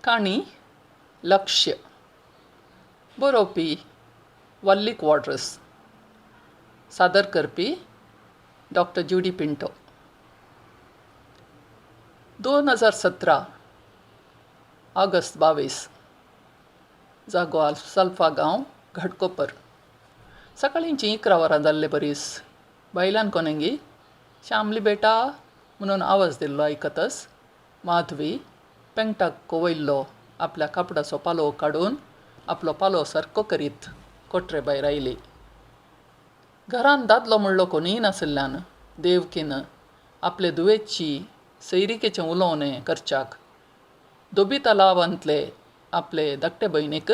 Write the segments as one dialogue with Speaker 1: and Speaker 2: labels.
Speaker 1: काणी लक्ष्य. बरोवपी वल्ली क्वाड्रस. सादर करपी डॉक्टर ज्युडी पिंटो. 2017 ऑगस्ट 22. जागो सल्फा गांव, घाटकोपर. सकाळींची 11 वरां जाल्ले बरीस बायलान कोनेंगी श्यामली बेटा म्हणून आवाज दिल्लो आयकतच माधवी पेंगटाक कोवयल्लो आपल्या कापडाचो पालोव काडून आपलो पालोव सारको करीत कोटरे भायर आयली. घरांत दादलो म्हणलो कोणूय नाशिल्ल्यान देवकीन आपले धुवेची सैरिकेचें उलोवणें करच्याक दोबी तलावांतले आपले धाकटे भयणीक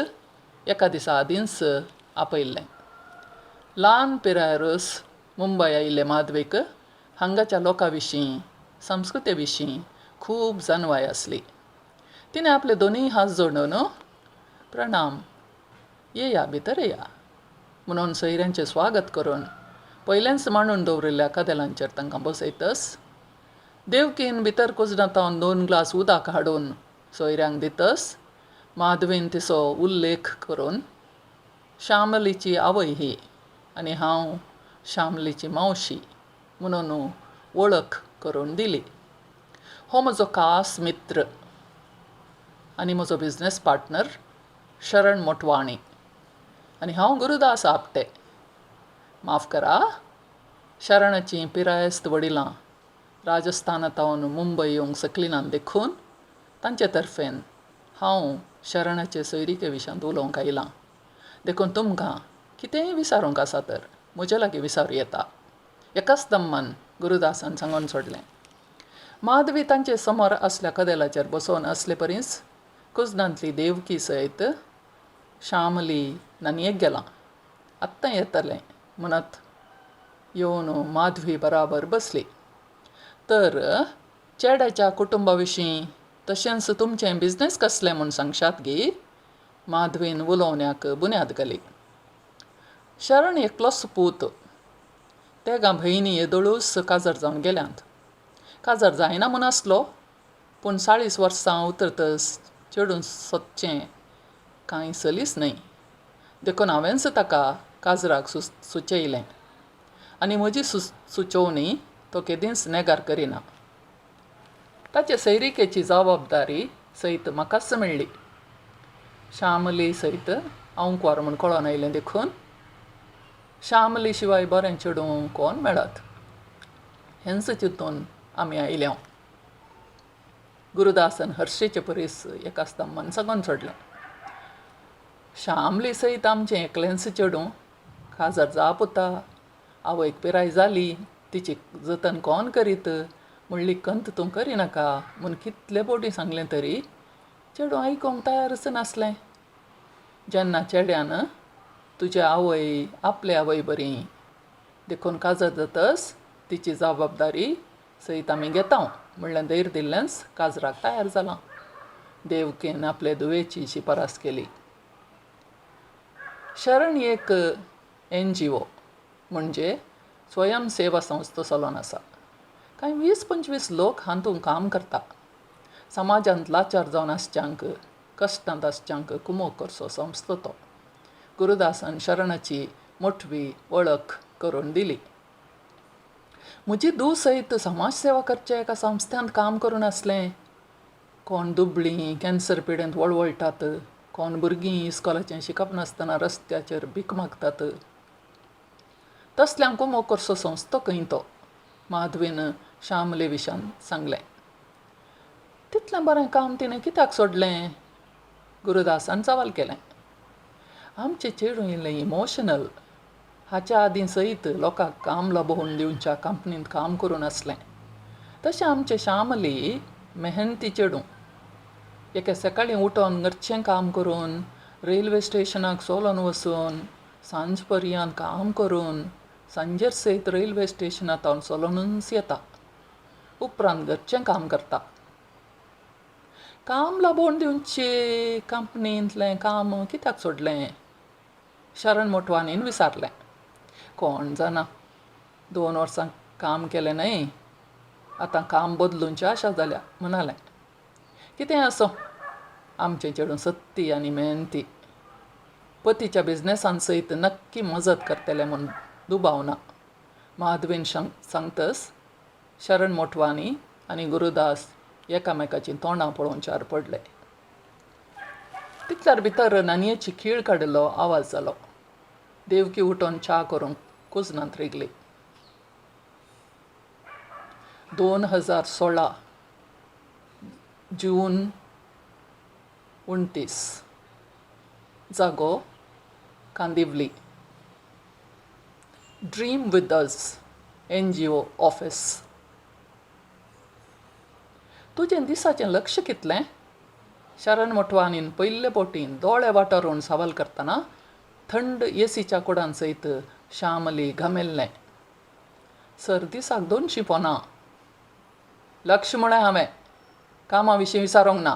Speaker 1: एका दिसा आदींच आपयल्लें. ल्हान पिरायेरच मुंबय आयिल्ले माधवीक हांगाच्या लोकां विशीं, संस्कृते विशीं खूब जाणवाय आसली. तिणें आपले दोनूय हात जोडून प्रणाम, येया भितर येया म्हणून सोयऱ्यांचें स्वागत करून पयलेंच मांडून दवरिल्ल्या कदेलांचेर तांकां बसयतच देवकीन भितर कुजनांत 2 ग्लास उदक हाडून सोयऱ्यांक दितच माधवीन तिचो उल्लेख करून श्यामलीची आवय ही आनी हांव श्यामलीची मावशी म्हणून वळख करून दिली. हो म्हजो खास मित्र आनी म्हजो बिजनेस पार्टनर शरण मोटवाणी आनी हांव गुरुदास आपटे. माफ करा, शरणाचीं पिरायस्त वडिलां राजस्थानांत मुंबय येवंक शकलीं ना देखून तांचे तर्फेन हांव शरणाचे सोयरिके विशयांत उलोवंक आयलां. देखून तुमकां कितेंय विचारूंक आसा तर म्हजे लागीं विचारूं येता, एकाच दम्मान गुरुदासान सांगून सोडलें. माधवी तांचे समोर आसल्या कदेलाचेर बसोवन आसले परींच कुजनांतली देवकी सयत श्यामली नानयेक गेलां, आत्तां येतलें म्हणत येवन माधवी बराबर बसली. तर चेड्याच्या कुटुंबा विशीं तशेंच तुमचें बिजनेस कसलें म्हूण सांगशात गी? माधवीन उलोवण्याक बुन्याद घाली. शरण एकलोच पूत, तेगां भयणी येदोळूच काजार जावन गेल्यांत. काजार जायना म्हूण आसलो, पूण 40 वर्सां उतरतच चेडून सोदचें कांय सलीस न्हय, देखून हांवेंच ताका काजराक सुचयलें आनी म्हजी सुचोवणी तो केदींच नेगार करिना. ताचे सैरिकेची जबाबदारी सयत म्हाकाच मेळ्ळी. श्यामली सयत हांव कुंवार म्हूण कळोन आयलें देखून श्यामली शिवाय बरें चेडूं कोण मेळत हेंच चिंतून आमी आयल्या. गुरुदासन हर्षेचे परीस एका स्तंभान सांगून सोडलें. श्यामली सयत आमचें एकलेंच चेडूं काजार जाप उता, आवयक पिराय जाली, तिची जतन कोण करीत म्हणली कंत तूं करिनाका म्हूण कितले बोटी सांगलें तरी चेडूं आयकूंक तयारच नासलें. जेन्ना चेड्यान तुजी आवय आपले आवय बरी देखून काजार जातच तिची जबाबदारी सयत आमी घेता म्हणलें धैर्य दिल्लेंच काजराक तयार जालां. देवकेन आपले धुवेची शिफारस केली. शरण एक NGO म्हणजे स्वयंसेवा संस्था चलोवन आसा. कांय 20-25 लोक हातूंत काम करता. समाजांत लाचार जावन आसच्यांक, कश्टांत आसच्यांक कुमोक करचो संस्था तो. गुरुदासान शरणाची मोटवी वळख करून दिली. म्हजी धूव सयत समाजसेवा करच्या एका संस्थांत काम करून आसलें. कोण दुबळीं कॅन्सर पिडेंत वळवळटात, कोण भुरगीं इस्कोलाचें शिकप नासतना रस्त्याचेर भीक मागतात, तसल्यांक कुमोक करचो संस्था खंय तो, माधवीन श्यामले विशान सांगलें. तितलें बरें काम तिणें कित्याक सोडलें? गुरुदासान सवाल केलें. आमचें चेडूं इल्लें इमोशनल, हाच्या आदीं सयत लोकांक काम लाबोवन दिवच्या कंपनींत काम करून आसलें. तशें आमचें श्यामली मेहनती चेडूं. एके सकाळीं उठोन घरचें काम करून रेल्वे स्टेशनाक चलोन वचून सांज पर्यंत काम करून सांजेर सयत रेल्वे स्टेशनांत हांव चलोनूच येता. उपरांत घरचें काम करता. काम लाबोवन दिवचे कंपनींतलें काम कित्याक सोडलें? शरण मोटवानीन विचारलें. कोण जाणा, 2 वर्सां काम केलें न्हय, आतां काम बदलूंची आशा जाल्या म्हणालें. कितें आसूं, आमचें चेडूं सत्ती आनी मेहनती, पतीच्या बिजनेसान सयत नक्की मजत करतलें म्हूण दुबाव ना. माधवीन सांगतस शरण मोटवानी आनी गुरुदास एकामेकाचीं तोंडां पळोवच्यार पडले. तितल्यार भितर नानयेची खीळ काडिल्लो आवाज जालो. देवकी उठून च्या करूंक कुजनांत रिगली. 2016 जून 29. जागो Kandivali. Dream with us NGO office. तुजें दिसाचें लक्ष कितलें? शरण मोटवानीन पयले बोटीन दोळे वाटारून सवाल करतना थंड एसीच्या कुडान सयत श्यामली घमेल्लें. सर, दिसाक 200 पोना. लक्ष म्हळें हांवें, कामा विशीं विचारूंक ना.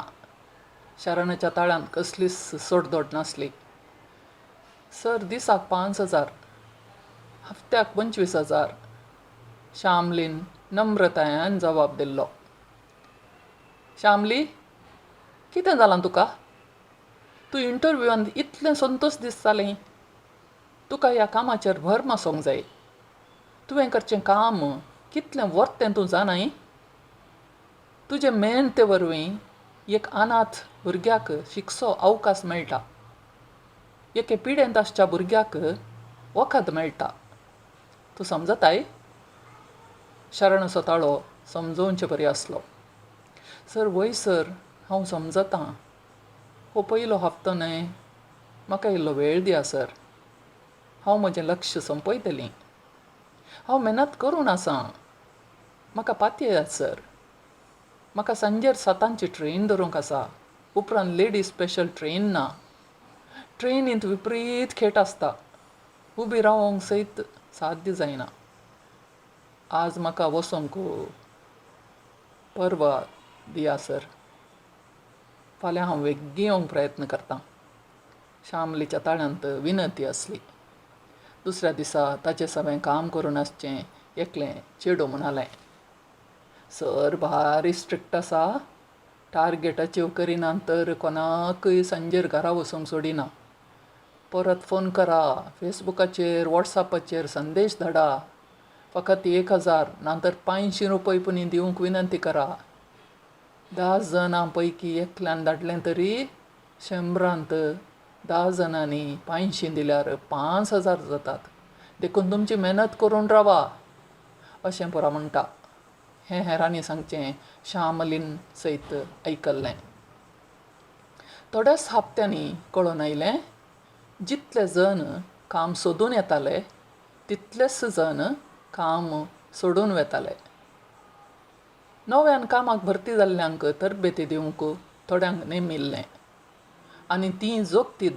Speaker 1: शरणाच्या ताळ्यांत कसलीच सोडदोड नासली. सर, दिसाक 5,000, हप्त्याक 25,000. श्यामलीन नम्रतायान जबाब दिल्लो. श्यामली, कितें जालां तुका? तूं इंटरव्यूआन इतलें संतोश दिसतालें. तुका ह्या कामाचेर भर मासोंक जाय. तुवें करचें काम कितलें वर्तें तूं जाणाय? तुजे मेहनते वरवीं एक अनाथ भुरग्याक शिकचो अवकाश मेळटा, एके पिडेंत आसच्या भुरग्याक वखद मेळटा. तूं समजताय? शरणाचो ताळो समजोवचे परी आसलो. सर, वय सर, हांव समजतां. हो पयलो हप्तो न्हय, म्हाका इल्लो वेळ दिया सर. हांव म्हजें लक्ष सोंपयतलीं. हांव मेहनत करून आसां. म्हाका पातयेयात सर. म्हाका सांजेर 7ची ट्रेन धरूंक आसा. उपरांत लेडीज स्पेशल ट्रेन ना. ट्रेनींत विपरीत खेट आसता. उबी रावोंक सयत साध्य जायना. आज म्हाका वचोंक परवा दिया सर. फाल्यां हांव वेगीं येवंक प्रयत्न करतां. श्यामलीच्या ताळ्यांत विनंती आसली. दुसऱ्या दिसा ताचे सवें काम करून आसचें एकलें चेडूं म्हणालें, सर भारी स्ट्रिक्ट आसा. टार्गेट अचीव करिना तर कोणाकय सांजेर घरा वचूंक सोडिना. परत फोन करा, फेसबुकाचेर वॉट्सॅपाचेर संदेश धाडा. फकत 1,000 ना तर 500 रुपये पुणी दिवंक विनंती करा. 10 जाणां पैकी एकल्यान धाडलें तरी 100 10 जाणांनी 500 दिल्यार 5,000 जातात. देखून तुमची मेहनत करून रावा, अशें पुरा म्हणटा. हें हेरांनी सांगचें श्यामलीन सयत आयकल्लें. थोड्याच हप्त्यांनी कळून आयलें, जितले जण काम सोदून येताले तितलेच जण काम सोडून वेताले. नव्यान कामाक भरती जाल्ल्यांक तरबेती दिवंक थोड्यांक नेमिल्लें आनी तीं जोगती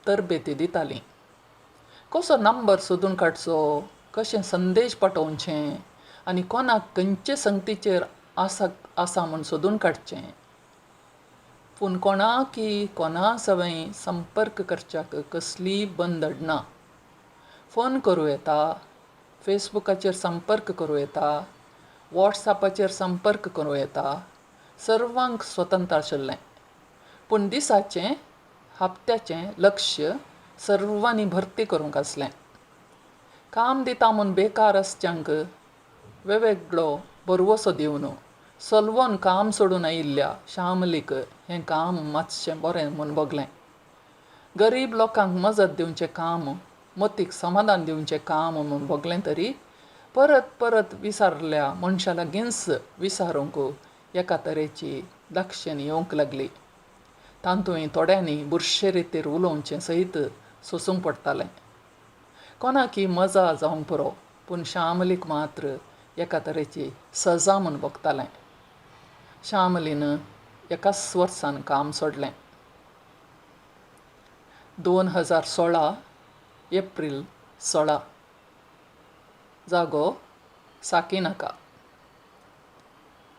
Speaker 1: तरबेती दितालीं. कसो नंबर सोदून काडचो, कशें संदेश पाठोवचें आनी कोणाक खंयचे संगतीचेर आसा आसा म्हूण सोदून काडचें. पूण कोणाकी कोणा सवें संपर्क करच्याक कसलीय बंदड ना. फोन करूं येता, फेसबुकाचेर संपर्क करूं येता, वॉट्सॅपाचेर संपर्क करूं येता. सर्वांक स्वतंत्र आशिल्लें. पूण दिसाचें हप्त्याचें लक्ष सर्वांनी भरती करूंक आसलें. काम दिता म्हूण बेकार आसच्यांक वेगवेगळो भरवसो दिवन सलवोन काम सोडून आयिल्ल्या श्यामलीक हें काम मातशें बरें म्हूण भोगलें. गरीब लोकांक मजत दिवचें काम, मतीक समाधान दिवचें काम म्हूण भोगलें तरी परत परत विसारल्या मनशा लागींच विसारूंक एका तरेची दाक्षेण येवंक लागली. तातूंय थोड्यांनी बुरशे रितीर उलोवचें सयत सोसूंक पडटालें. कोणाकी मजा जावंक पुरो, पूण श्यामलीक मात्र एका तरेची सजा म्हूण भोगतालें. श्यामलीन एकाच वर्सान काम सोडलें. 2016 एप्रील 16. जागो Sakinaka.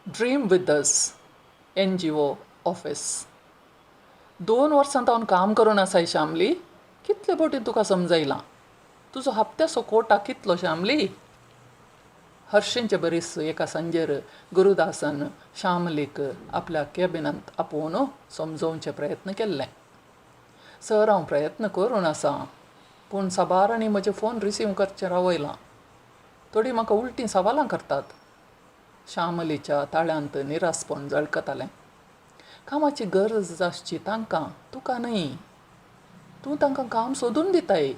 Speaker 1: Dream with us NGO office. 2 वर्सां तावन काम करून आसाय श्यामली. कितले बोटी तुका समजायलां? तुजो हप्त्याचो कोटा कितलो श्यामली? हरशींचे बरीस एका सांजेर गुरुदासान श्यामलीक आपल्या कॅबिनांत आपोवन समजोवचे प्रयत्न केल्ले. सर, हांव प्रयत्न करून आसा, पूण साबारांनी म्हजे फोन रिसीव करचें रावयलां. थोडीं म्हाका उलटीं सवालां करतात. श्यामलीच्या ताळ्यांत निरासपण झळकतालें. कामाची गरज आसची तांकां, तुका न्हय. तूं तांकां काम सोदून दिताय,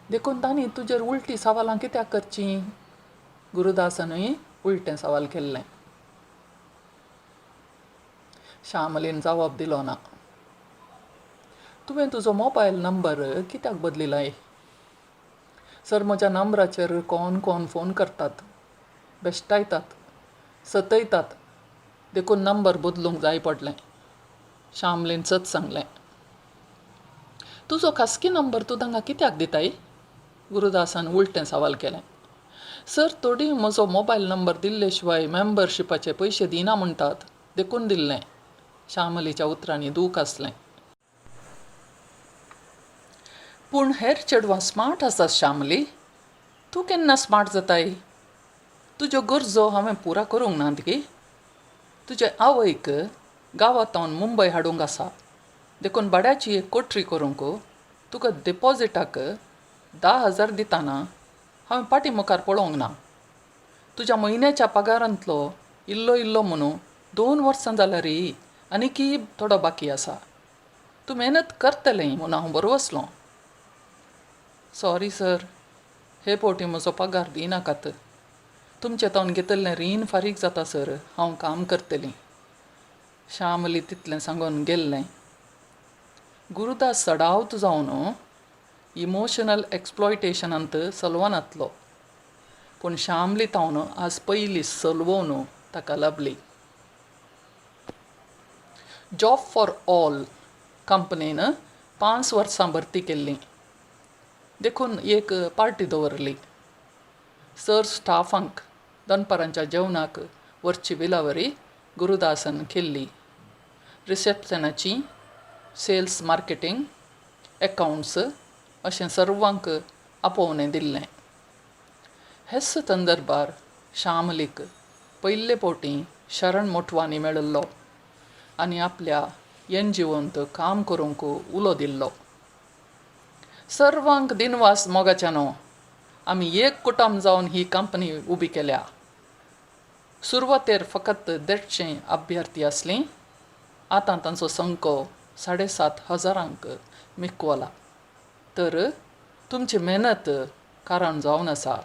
Speaker 1: देखून तांणी तुजेर उलटी सवालां कित्याक करचीं? गुरुदासानूय उलटें सवाल केल्लें. श्यामलीन जवाब दिलो ना. तुवें तुजो मोबायल नंबर कित्याक बदलिलाय? सर, म्हज्या नंबराचेर कोण कोण फोन करतात, बेश्टायतात, सतयतात, देखून नंबर बदलूंक जाय पडलें. श्यामलीन सत सांगलें. तुजो खासगी नंबर तूं तांकां कित्याक दिताय? गुरुदासान उलटें सवाल केलें. सर, थोडीं म्हजो मोबायल नंबर दिल्ले शिवाय मेंबरशिपाचे पयशे दिना म्हणटात, देखून दिल्लें. श्यामलीच्या उतरांनी दूख आसलें. पूण हेर चेडवां स्मार्ट आसात श्यामली, तूं केन्ना स्मार्ट जाताय? तुज्यो गरजो हांवें पुरा करूंक नात गी? तुजे आवयक गांवांत मुंबय हाडूंक आसा, देखून भाड्याची एक कोठरी करूंक तुका डिपॉजिटाक 10,000 दिताना हांवें पाटी मुखार पळोवंक ना. तुज्या म्हयन्याच्या पगारांतलो इल्लो इल्लो म्हणून 2 वर्सां जाल्यार आनीकय थोडो बाकी आसा. तूं मेहनत करतलें म्हूण हांव बरवसलो. सॉरी सर, हे फावटी म्हजो पगार दिनाकात. तुमचे तावन घेतिल्लें रीण फारीक जाता सर हांव काम करतलीं. श्यामली तितलें सांगून गेल्लें. गुरुदास सडावत जावन इमोशनल एक्सप्लॉयटेशनांत सलवनातलो, पूण श्यामली तावन आज पयली सलवोवन ताका लाबली. जॉब फॉर ऑल कंपनीन 5 वर्सां भरती केल्ली, देखून एक पार्टी दवरली. सर स्टाफांक दनपारांच्या जेवणाक व्हरची विलावरी गुरुदासान केल्ली. रिसेप्शनाची, सेल्स, मार्केटींग, एकावंट्स अशें सर्वांक आपोवणें दिल्लें. हेच संदर्भार श्यामलीक पयले फावटी शरण मोटवानी मेळिल्लो आनी आपल्या एनजीओंत काम करूंक उलो दिल्लो. सर्वांक दिनवास मोगाच्यानो, आमी एक कुटुंब जावन ही कंपनी उबी केल्या. सुरवातेर फकत 150 अभ्यर्थी आसलीं, आतां तांचो संको 7,500 मिकवला. तर तुमची मेहनत कारण जावन आसा.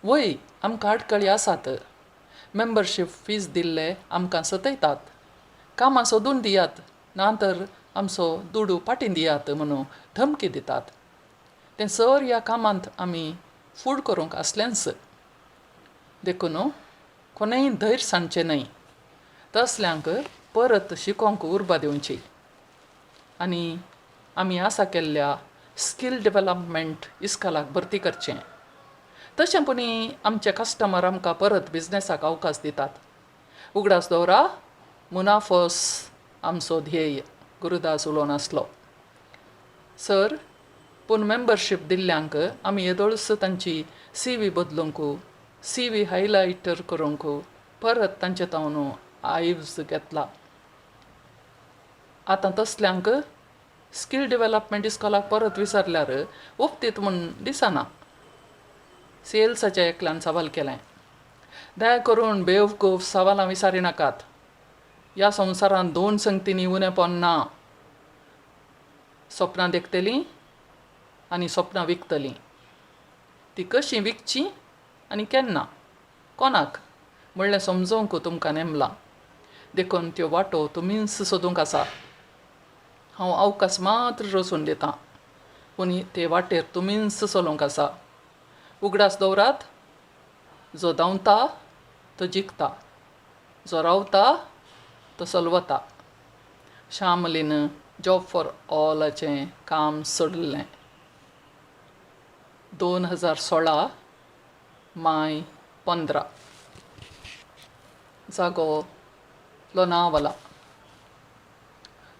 Speaker 1: वय, आमकां आडखळी आसात. मेंबरशीप फीज दिल्ले आमकां सतयतात. कामां सोदून दियात, ना तर आमचो दुडू फाटीं दियात म्हणून धमकी दितात. तें सर ह्या कामांत आमी फूड करूंक आसलेंच, देखून कोणेंय धैर्य सांडचें न्हय. तसल्यांक परत शिकोवंक उर्बा दिवची आनी आमी आसा केल्ल्या स्कील डेव्हलपमेंट इस्कालाक भरती करचें. तशें पुणी आमचे कस्टमर आमकां परत बिजनेसाक अवकाश दितात. उगडास दवरा, मुनाफोस आमचो ध्येय. गुरुदास उलोवन आसलो. सर, पूण मेंबरशीप दिल्ल्यांक आमी येदोळच तांची सी व्ही बदलूंक, सी व्ही हायलायटर करूंक परत तांचे तावन आयव्ज घेतला. आतां तसल्यांक स्कील डेव्हलपमेंट इस्कॉलाक परत विसरल्यार ओपतीत म्हूण दिसना. सेल्साच्या एकल्यान सवाल केलें. दया करून बेवकूफ सवालां विचारी नाकात. ह्या संवसारांत 2 संगतींनी उणेपण ना. सपनां देखतलीं आनी सपनां विकतलीं. ती कशीं विकचीं आनी केन्ना कोणाक म्हणलें समजोवंक तुमकां नेमलां, देखून त्यो वाटो तुमीच सोदूंक आसा. हांव अवकाश मात्र रचून दितां, पूण ते वाटेर तुमीच चलोवंक आसा. उगडास दवरात, जो धांवता तो जिखता, जो रावता तो सलवता. श्यामलीन जॉब फॉर ऑलाचें काम सोडलें. 2016 माय 15. जागो लोनावला.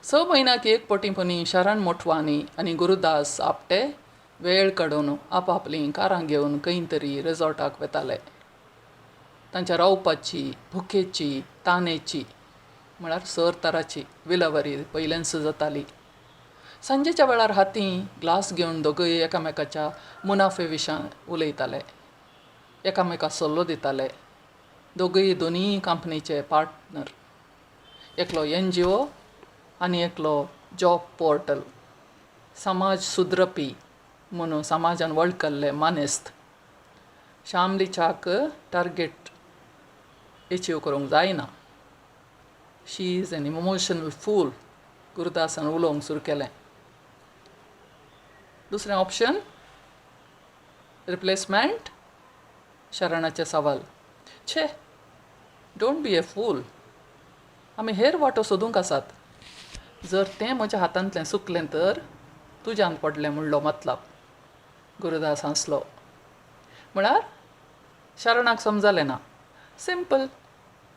Speaker 1: 6 म्हयन्याक एक पटी पनी शरण मोटवानी आनी गुरुदास आपटे वेळ काडून आपापलीं कारां घेवन खंय तरी रिसॉर्टाक वताले. तांच्या रावपाची, भुकेची, तानेची म्हळ्यार सर तराची विलावारी पयलेंच जाताली. सांजेच्या वेळार हातीं ग्लास घेवन दोगूय एकामेकाच्या मुनाफे विशां उलयताले, एकामेकाक सल्लो दिताले. दोगूय दोनूय कंपनीचे पार्टनर, एकलो एनजीओ आनी एकलो जॉब पोर्टल. समाज सुदरपी म्हणून समाजान वळखल्ले मानेस्त. श्यामलीच्याक टार्गेट एचीव करूंक जायना. She is an emotional fool. गुरुदासान उलोवंक सुरू केलें. दुसरें ऑप्शन रिप्लेसमेंट? शरणाचें सवाल. छे, don't be a fool. आमी हेर वाटो सोदूंक आसात. जर तें म्हज्या हातांतलें चुकलें तर तुज्यान पडलें म्हणलो मतलब. गुरुदास हांसलो. म्हळ्यार शरणाक समजलें ना. सिंपल.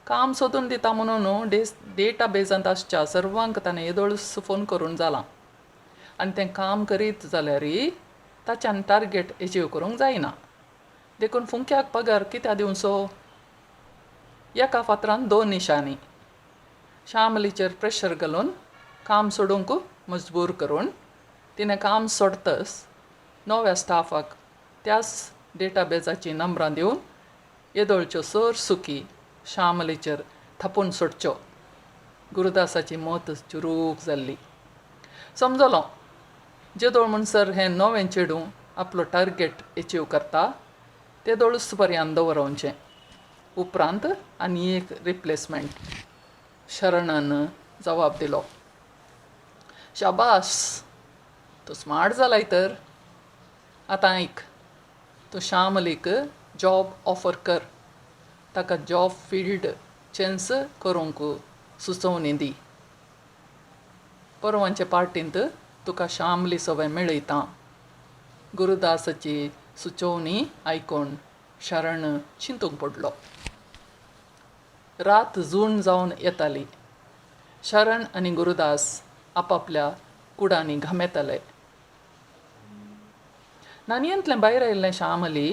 Speaker 1: काम सोदून दिता म्हणून डेटा बेजांत आसच्या सर्वांक ताणें येदोळच फोन करून जालां आनी तें काम करीत जाल्यार ताच्यान टार्गेट एचीव करूंक जायना. देखून फुंक्याक पगार कित्याक दिवचो? एका फातरान दोन निशाणी. श्यामलीचेर प्रेशर घालून काम सोडूंक मजबूर करून तिणें काम सोडतच नव्या स्टाफाक त्याच डेटाबेजाचीं नंबरां दिवन येदोळच्यो सर सुकी श्यामलीचेर थापून सोडच्यो. गुरुदासाची मत चुरूक जाल्ली. समजलो, जेदोळ म्हणसर हें नवें चेडूं आपलो टार्गेट एचीव करता तेदोळूच पर्यान दवरोवचें. उपरांत आनी एक रिप्लेसमेंट. शरणान जवाब दिलो. शाबास, तूं स्मार्ट जालाय तर. आतां आयक, तूं श्यामलीक जॉब ऑफर कर. ताका जॉब फिल्ड चेंज करूंक सुचोवणी दी. परवांचे पार्टींत तुका श्यामली सवय मेळयता. गुरुदासाची सुचोवणी आयकून शरण चिंतूंक पडलो. रात जून जावन येताली. शरण आनी गुरुदास आपापल्या कुडांनी घामेताले. नानयेंतलें भायर आयिल्लें श्यामली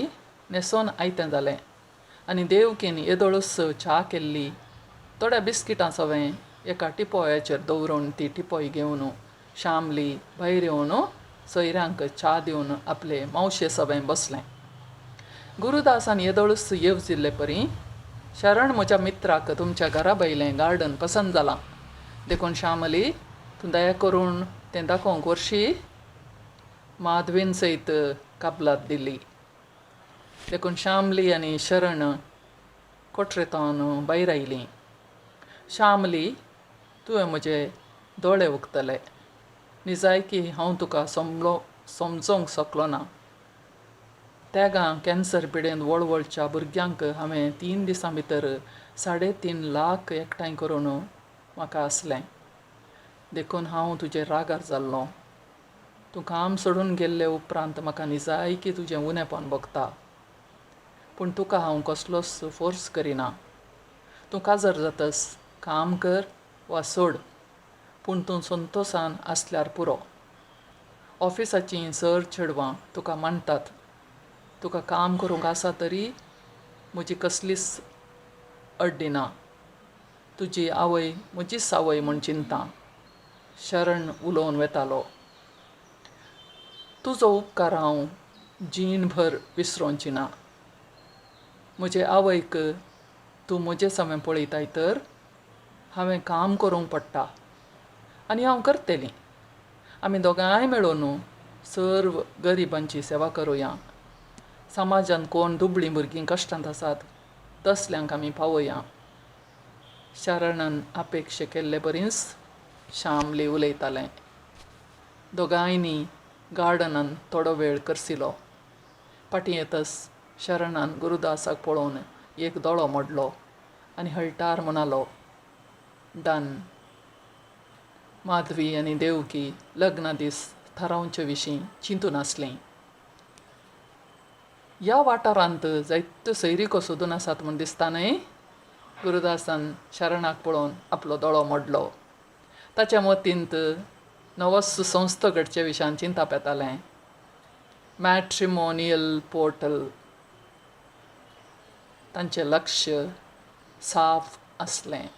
Speaker 1: न्हेसोन आयतें जालें आनी देवकीन येदोळूच च्या केल्ली. थोड्या बिस्किटां सवें एका टिपोयाचेर दवरून ती टिपोय घेवन श्यामली भायर येवन सोयऱ्यांक च्या दिवन आपले मावशे सवें बसलें. गुरुदासान येदोळूच येवजिल्ले परी, शरण म्हज्या मित्राक तुमच्या घरा भायलें गार्डन पसंत जालां, देखून श्यामली तूं दया करून तें दाखोवंक व्हरशी? माधवीन सयत कबलात दिली. देखून श्यामली आनी शरण कोठरेंतावन भायर आयलीं. श्यामली, तुवें म्हजे दोळे उगतले. निजायकी हांव तुका समजोंक शकलो ना. तेगां कॅन्सर पिडेन वळवळच्या भुरग्यांक हांवें 3 दिसां भितर 3.5 लाख एकठांय करून म्हाका आसलें. देखून हांव तुजेर रागार जाल्लो. तूं काम सोडून गेल्ले उपरांत म्हाका निजायकी तुजें उणेपण भोगता. पूण तुका हांव कसलोच फोर्स करिना. तूं काजार जातस काम कर वा सोड, पूण तूं संतोसान आसल्यार पुरो. ऑफिसाचीं सर चेडवां तुका मानतात. तुका काम करूंक आसा तरी म्हजी कसलीच अड्डी ना. तुजी आवय म्हजीच आवय म्हूण चिंता. शरण उलोवन वेतालो. तुजो उपकार हांव जीणभर विसरोंची ना. म्हजे आवयक तूं म्हजे सवें पळयताय तर हांवें काम करूंक पडटा आनी हांव करतली. आमी दोगांय मेळून सर्व गरिबांची सेवा करुया. समाजांत कोण दुबळीं भुरगीं कश्टांत आसात तसल्यांक आमी पावोया. शरणान अपेक्षा केल्ले बरीच श्यामली उलयतालें. दोगांयनी गार्डनान थोडो वेळ करसिलो. फाटीं येतच शरणान गुरुदासाक पळोवन एक दोळो मोडलो आनी हळटार म्हणालो, डन. माधवी आनी देवकी लग्ना दीस थारावचे विशीं चिंतून आसलीं. ह्या वाठारांत जायत्यो सैरिको सोदून आसात म्हूण दिसता न्हय? गुरुदासान शरणाक पळोवन आपलो दोळो मोडलो. ताच्या मतींत नवोच संस्था घडचे विशयान चिंताप येतालें. Matrimonial portal. तांचें लक्ष साफ आसलें.